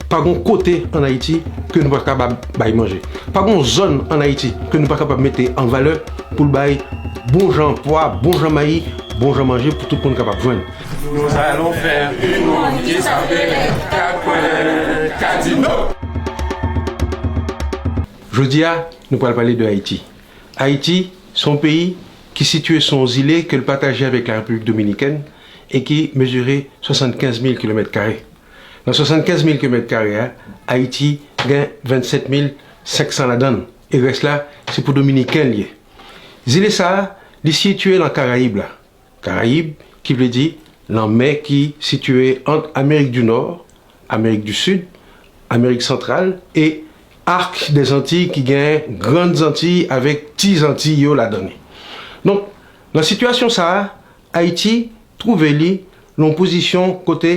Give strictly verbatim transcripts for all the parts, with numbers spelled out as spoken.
Pa gon kote ann Ayiti ke nou pa kapab bay manje. Pa gon zòn ann Ayiti ke nou pa kapab mete an valè pou l bay bon jan pwa, bon jan mayi, bon jan manje pou tout moun kapab jwenn. Nous allons faire une ronde qui s'appelle Quatre Coins Cardinaux. Jodi a, nou pral pale de Ayiti. Ayiti, se yon peyi ki sitiye sou yon zile ke l pataje avèk la Repiblik Dominikèn e ki mezire swasannkenz mil kilomèt kare. Nan swasannkenz mil kilomèt kare a, Ayiti gen vennsèt mil senk san ladan l, e rès la, se pou Dominiken l ye. Zile sa a, li sitiye nan Karayib la. Karayib, ki vle di lanmè ki sitiye ant Amerik di Nò, Amerik di Sid, Amerik Santral e Arc des Antilles ki gen Grann Zantiy avèk Ti Zantiy yo ladan li. Donk, nan sitiyasyon sa a, Ayiti twouve li nan yon pozisyon kote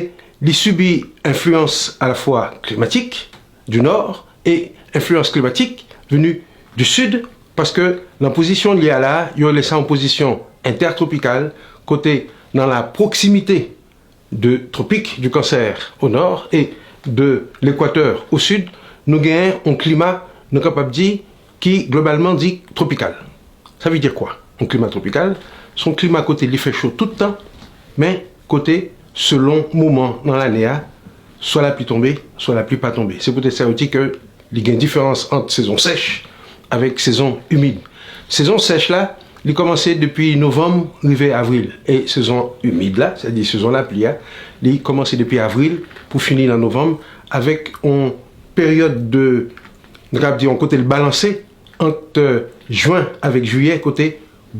li sibi enfliyans alafwa klimatik di Nò e enfliyans klimatik vini di Sid, paske nan pozisyon li a la, yo rele sa yon pozisyon entètwopikal, kote nan la pwoksimite de Tropique du Cancer au nord et de l'Équateur au sud, nou genyen yon klima, nou kapab di, ki globalman di twopikal. Sa vle di kwa? Yon klima twopikal, se yon klima kote li fè cho tout tan, men kote, selon moman nan lane a, swa lapli tonbe, swa lapli pa tonbe. Se poutèt sa yo di ke li gen diferans ant sezon sèch avèk sezon imid. Sezon sèch la, li kòmanse depi novanm rive avril. E sezon imid la, sètadi sezon lapli a, li kòmanse depi avril pou fini nan novanm, avèk yon peryòd de, nou kapab di, yon kote l balanse ant jen avèk jiyè, kote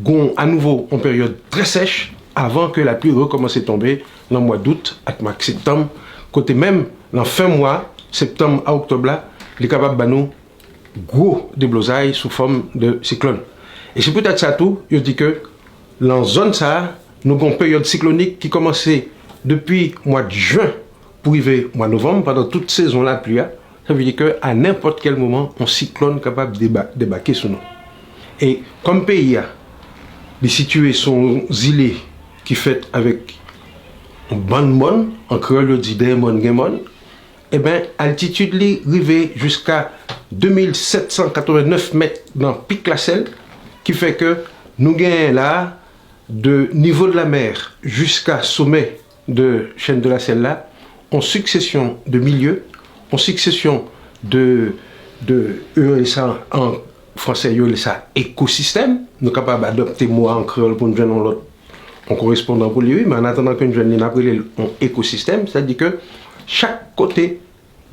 gon anouvo yon peryòd trè sèch avan ke lapli rekòmanse tonbe nan mwa dout ak mwa septanm, kote menm nan fen mwa septanm a oktòb la, li kapab ban nou gwo deblozay sou fòm de siklòn. E se poutèt sa tou, yo di ke nan zòn sa a, nou gon peryòd siklonik ki kòmanse depi mwa jen pou rive mwa novanm, pandan tout sezon lapli a. Sa vle di ke a nenpòt kèl moman, yon siklòn kapab deba-, debake sou nou. E kòm peyi a, li sitiye sou yon zile ki fèt avèk yon bann mòn, an kreyòl yo di dèyè mòn gen mòn, ebyen, altitid li rive jiska de mil sèt san katrevennnèf mèt nan Pic La Selle, ki fè ke nou genyen la, de niveau de la mer jiska somè de Chaîne de la Selle la, yon siksesyon de milye, yon siksesyon de, de, yo rele sa an fransè, yo rele sa ekosistèm. Nou kapab adapte mo a an kreyòl pou n jwenn yon lòt, yon korespondan pou li, wi, men an atandan ke n jwenn li, n ap rele l yon ekosistèm, sètadi ke chak kote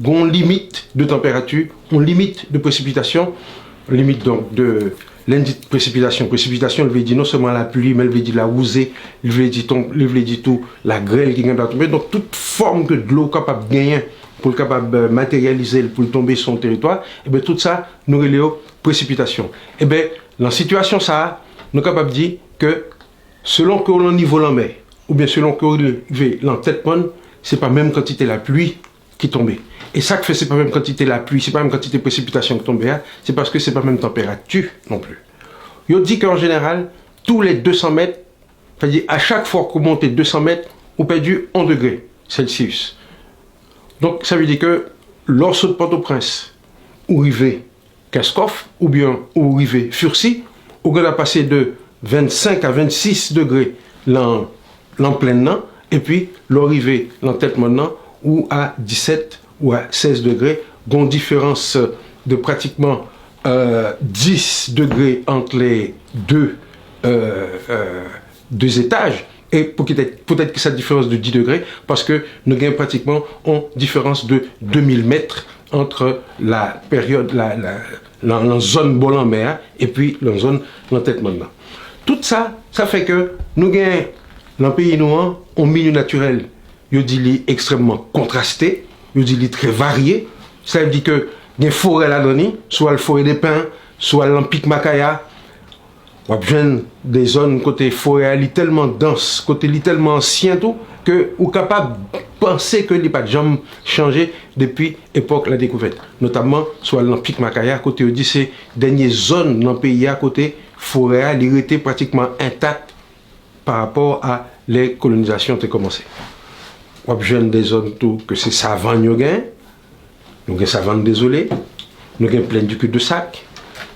gon limit de tanperati, yon limit de presipitasyon, limit donk de, lè n di presipitasyon, presipitasyon, li vle di non sèlman lapli, men li vle di lawouze, li vle di ton-, li vle di tou lagrèl ki gen dwa tonbe. Donk, tout fòm ke dlo kapab genyen pou l kapab, eh, materyalize l, pou l tonbe sou yon teritwa, ebyen, tout sa, nou rele yo presipitasyon. Ebyen, nan sitiyasyon sa a, nou kapab di ke selon ke w nan nivo lanmè, oubyen selon ke w rive nan tèt mòn, se pa menm kantite lapli ki tonbe. E sa k fè se pa menm kantite lapli, se pa menm kantite presipitasyon ki tonbe a, se paske se pa menm tanperati non pli. Yo di ke an jeneral, tou lè de san mèt, sètadi a chak fwa ke w monte de san mèt, ou pèdi yon degre Celsius. Donk, sa vle di ke lè w sot Pòtoprens, ou rive Kenskòf, oubyen ou rive Furcy, ou gentan pase de vennsenk a vennsis degre lan, lan plèn nan, epi lè w rive lan tèt mòn nan, ou a disèt ou a sèz degre, gon diferans de pratikman, euh, dis degre ant lè de, euh, euh, de etaj. E poutèt, poutèt ki sa diferans de dis degre? Paske nou gen pratikman yon diferans de de mil mèt ant la peryòd, la, la, lan, lan zòn bò lanmè a, epi lan zòn lan tèt mòn nan. Tout sa, sa fè ke nou gen lan peyi nou an, yon milye natirèl, yo di li ekstrèmman kontraste, yo di li trè varye. Sa vle di ke gen forè ladan li, si w al Forêt des Pins, si w al lan Pic Macaya, w ap jwenn de zòn kote forè a li tèlman dans, kote li tèlman ansyen tou, ke ou kapab panse ke li pa t janm chanje depi epòk la dekouvèt. Notamman, si w al nan Pic Macaya, kote yo di se dènye zòn nan peyi a kote forè a li rete pratikman entak pa rapò a lè kolonizasyon te kòmanse. W ap jwenn de zòn tou ke se savann yo gen, Nou gen Savann Dezole, nou gen Plaine du Cul-de-Sac,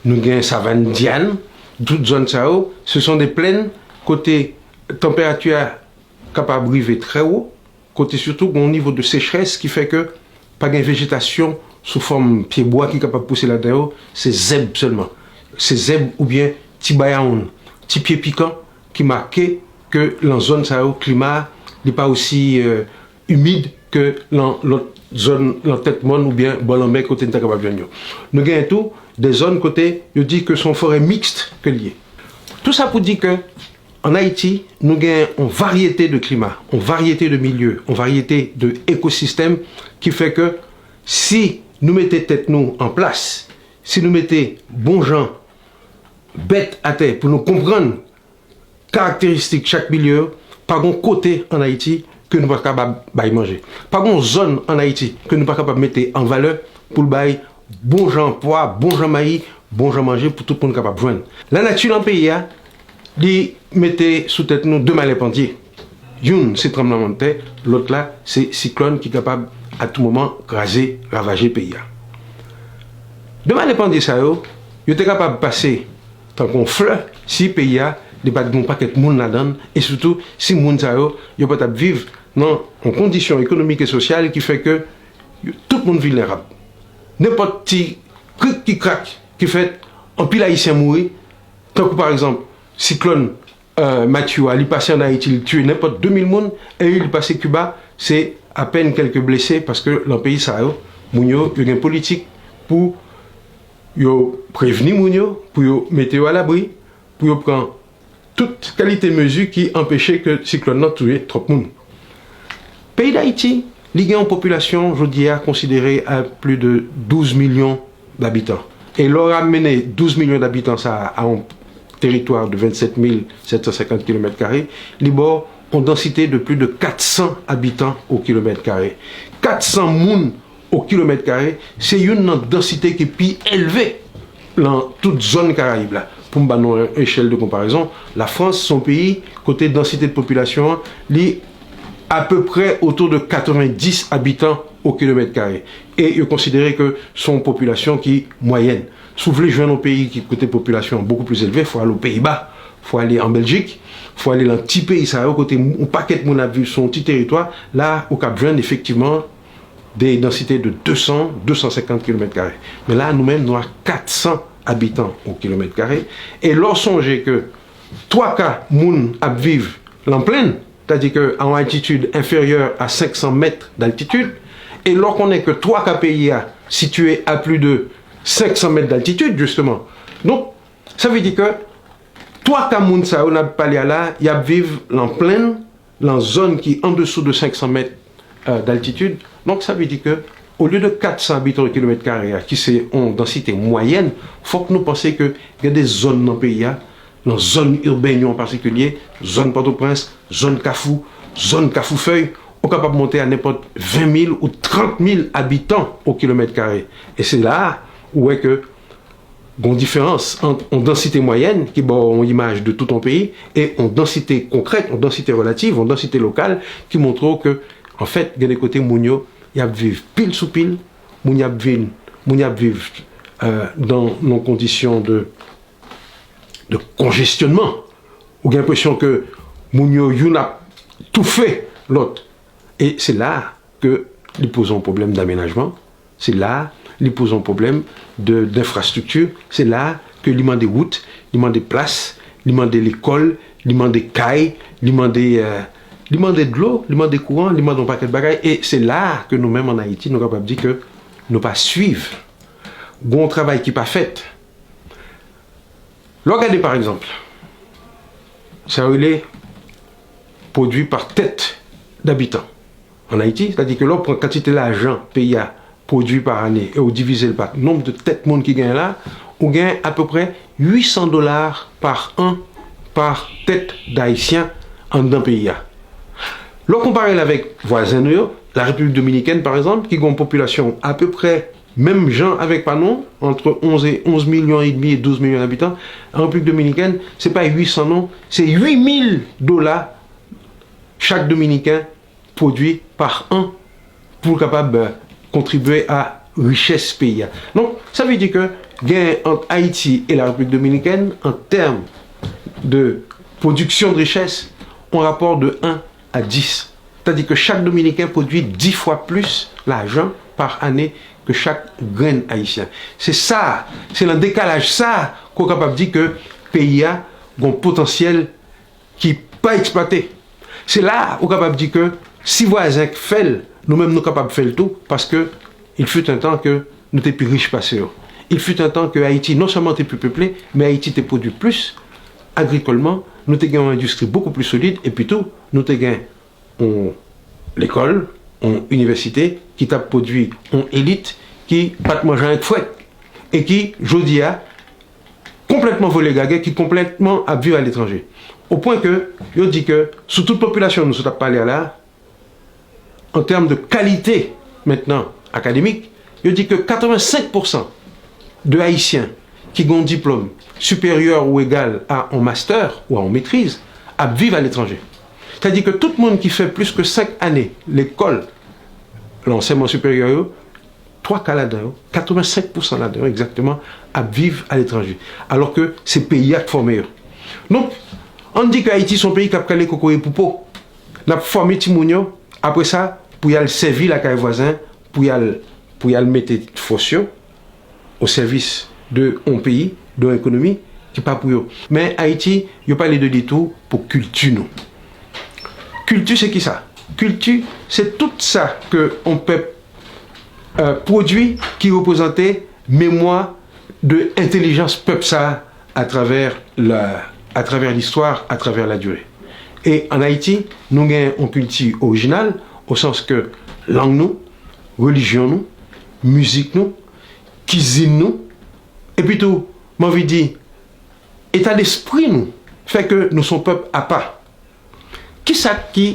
nou gen Savann Diane, tout zòn sa yo, ce sont des plaines kote tanperati a kapab rive trè wo, kote sitou gen yon nivo de sechrès ki fè ke pa gen vejetasyon sou fòm pyebwa ki kapab pouse ladan yo, se zèb sèlman. Se zèb oubyen ti bayawoun, ti pye pikan ki make ke lan zòn sa yo, klima a, li pa osi, euh, imid ke lan lòt zòn, lan tèt mòn oubyen bò lanmè kote n ta kapab jwenn yo. Nou genyen tou de zòn kote yo di ke se yon forè miks ke l ye. Tou sa pou di ke an Ayiti, nou gen yon varyete de klima, yon varyete de milye, yon varyete de ekosistèm ki fè ke si nou mete tèt nou an plas, si nou mete bon jan bèt atè pou nou konprann karakteristik chak milye yo, pa gon kote an Ayiti ke nou pa kapab bay manje. Pa gon zòn an Ayiti ke nou pa kapab mete an valè pou l bay bon jan pwa, bon jan mayi, bon jan manje pou tout moun kapab jwenn. Lanati lan peyi a, li mete sou tèt nou de malè pandye. Youn se tranblemanntè, lòt la se siklòn ki kapab a tou moman kraze, ravaje peyi a. De malè pandye sa yo, yo te kapab pase tankou yon flè si peyi a li pa t gen yon pakèt moun ladan l, e sitou si moun sa yo, yo pa t ap viv nan yon kondisyon ekonomik e sosyal ki fè ke yo- tout moun vilnerab. Nenpòt ti krik ki krak ki fèt, anpil Ayisyen mouri, tankou pa egzanp siklòn, euh, Matthew a, li pase an Ayiti, li tiye nenpòt de mil moun, e li pase Kiba, se apèn kèlke blese, paske lan peyi sa yo, moun yo, yo gen politik pou yo prevni moun yo, pou yo mete yo alabri, pou yo pran tout kalite mezi ki anpeche ke siklòn nan touye twòp moun. Peyi Dayiti, li gen yon popilasyon, jodi a, konsidere a plis de douz milyon dabitan. E lè w ramene douz milyon dabitan sa a a yon teritwa de vennsèt mil sèt san senkant kilomèt kare, li ba w yon dansite de plis de kat san abitan o kilomèt kare. Kat san moun o kilomèt kare, se youn nan dansite ki pi elve lan tout zòn Karayib la. Pou m ba nou yon echèl de konparezon, Lafrans se yon peyi kote dansite de popilasyon an, li apeprè otou de katrevendis abitan o kilomèt kare. E yo konsidere ke se yon popilasyon ki mwayèn. Si w vle jwenn yon peyi ki kote popilasyon an bokou plis elve, fò ale o Peyiba, fò ale an Bèljik, fò ale lan ti peyi sa yo kote yon pakèt moun ap viv sou yon ti teritwa, la ou kab jwenn efektivman de dansite de de san, de san senkant kilomèt kare. Men la, nou menm, nou a kat san abitan o kilomèt kare. E lè w sonje ke twa ka moun ap viv lan plenn, sètadi ke a yon altitid enferyè a senk san mèt daltitid, e lè w konnen ke twa ka peyi a sitiye a plis de senk san mèt daltitid, jisteman. Donk, sa vle di ke twa ka moun sa yo n ap pale a la, y ap viv lan plenn, lan zòn ki andesou de senk san mèt, euh, daltitid. Donk, sa vle di ke, olye de kat san abitan o kilomèt kare a, ki se yon dansite mwayèn, fòk nou panse ke gen de zòn nan peyi a, nan zòn ibèn yo an patikilye, zòn Pòtoprens, zòn Kafou, zòn Kafou Fèy, ou kapab monte a nenpòt ven mil ou trant mil abitan o kilomèt kare. E se la a ou wè ke gen yon diferans ant yon dansite mwayèn ki ba w yon imaj de tout yon peyi e yon dansite konkrèt, yon dansite relativ, yon dansite lokal ki montre w ke, anfèt, gen de kote moun yo, y ap viv pil sou pil, moun y ap vin, moun y ap viv, euh, dans yon kondisyon de, de konjesyonman. Ou gen enpresyon ke moun yo, youn ap toufe lòt. E se la a ke li poze yon pwoblèm damenajman, se la a li poze yon pwoblèm de, denfrastrikti, se la a ke li mande wout, li mande plas, li mande lekòl, li mande kay, li mande, euh, li mande dlo, li mande kouran, li mande yon pakèt bagay. E se la a ke nou menm ann Ayiti, nou kapab di ke nou pa swiv. Gen yon travay ki pa fèt. Lè w gade, pa egzanp, sa yo rele pwodui pa tèt dabitan ann Ayiti, sètadi ke lè w pran kantite lajan peyi a pwodui pa ane e w divize l pa nonb de tèt moun ki genyen la, ou gen apeprè uit san dola pa an pa tèt dayisyen anndan peyi a. Lè w konpare l avèk vwazen nou yo, Larepiblik Dominikèn, pa egzanp, ki gen yon popilasyon apeprè menm jan avèk pa nou, ant onz e, onz milyon edmi e douz milyon dabitan, an Repiblik Dominikèn, se pa uit san non, se uit mil dola chak Dominiken pwodui pa an pou l kapab, euh, kontribye a richès peyi a. Donk, sa vle di ke gen ant Ayiti e la Repiblik Dominikèn, an tèm de pwodiksyon de richès, yon rapò de en a dis. Sètadi ke chak Dominiken pwodui dis fwa plis lajan pa ane ke chak grenn Ayisyen. Se sa, se nan dekalaj sa ke w kapab di ke peyi a gen yon potansyèl ki pa eksplwate. Se la ou kapab di ke si vwazen fè l, nou menm nou kapab fè l tou, paske il fut un temps ke nou te pi rich pase yo. Il fut un temps ke Ayiti non sèlman te pi peple, men Ayiti te pwodui plis agrikòlman, nou te gen yon endistri bokou pli solid, epi tou, nou te gen yon lekòl, yon inivèsite ki t ap pwodui yon elit ki pa t manje anyen k frèt, e ki, jodi a, konplètman vole gagè, ki konplètman ap viv aletranje. O pwen ke yo di ke sou tout popilasyon nou sot ap pale a la, an tèm de kalite mentnan akademik, yo di ke katrevensenk pousan de Ayisyen ki gen yon diplòm siperyè ou egal a yon master ou a yon metriz ap viv aletranje. Sètadi ke tout moun ki fè plis ke senk ane lekòl, lan ansèyman siperyè yo, twa ka ladan yo, katrevensenk pousan ladan yo egzakteman, ap viv aletranje, alò ke se peyi a k fòme yo. Donk, ann di ke Ayiti se yon peyi k ap kale kokoye pou po. N ap fòme timoun yo, apre sa, pou y al sèvi lakay vwazen, pou y al, pou y al mete fòs yo o sèvis de yon peyi, de yon ekonomi ki pa pou yo. Men Ayiti, yo pale de li tou pou kilti nou. Kilti, se ki sa? Kilti, se tout sa ke yon pèp, euh, pwodui ki reprezante memwa de entèlijans pèp sa a atravè la, atravè listwa, atravè ladire. E ann Ayiti, nou gen yon kilti orijinal, o sans ke lang nou, relijyon nou, mizik nou, kizin nou, epi tou, m anvi di, eta despri nou fè ke nou se yon pèp apa. Kisa ki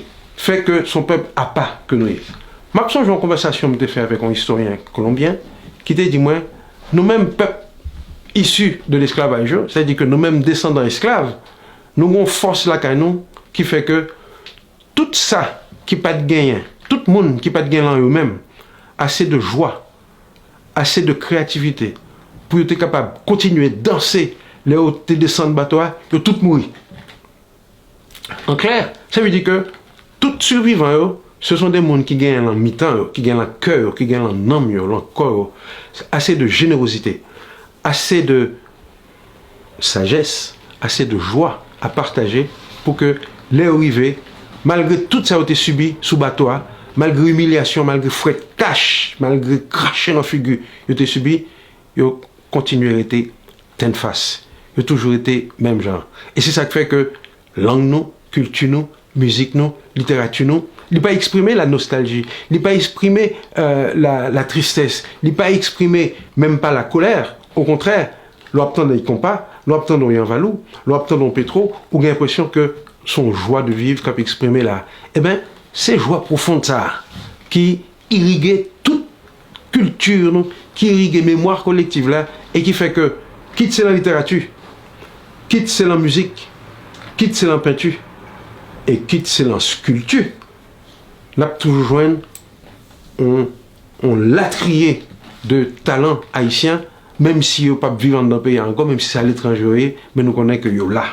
fè ke se yon pèp apa ke nou ye? M ap sonje yon konvèsasyon m te fè avèk yon istoryen kolonbyen ki te di mwen, nou menm pèp isi de lesklavaj yo, sètadi ke nou menm desandan esklav, nou gen yon fòs lakay nou ki fè ke tout sa ki pa t genyen, tout moun ki pa t gen lan yo menm, ase de jwa, ase de kreyativite pou yo te kapab kontinye danse lè yo te desann bato a, yo tout mouri. An klè, sa vle di ke tout sivivan yo, se son de moun ki gen lan mitan yo, ki gen lan kè yo, ki gen lan nanm yo, lan kò yo, ase de jenerozite, ase de sajès, ase de jwa a pataje pou ke lè yo rive, malgre tout sa yo te sibi sou bato a, malgre imilyasyon, malgre frèt kach, malgre krache nan figi yo te sibi, yo kontinye rete tennfas. Yo toujou rete menm jan. E se sa k fè ke lang nou, kilti nou, mizik nou, literati nou, li pa eksprime la nostalji, li pa eksprime, euh, la, la tristès, li pa eksprime menm pa la kolè. Okontrè, lè w ap tande konpa, lè w ap tande yon Yanvalou, lè w ap tande yon Petro, ou gen enpresyon ke se yon jwa de viv k ap eksprime la. Eben, se jwa pwofon sa a ki irige tout kilti nou, ki irige memwa kolektiv la, e ki fè ke, kit se lan literati, kit se lan mizik, kit se lan penti, e kit se lan skilti, n ap toujou jwenn yon, yon latriye de talan ayisyen, menm si yo p ap viv anndan peyi a ankò, menm si se aletranje yo ye, men nou konnen ke yo la.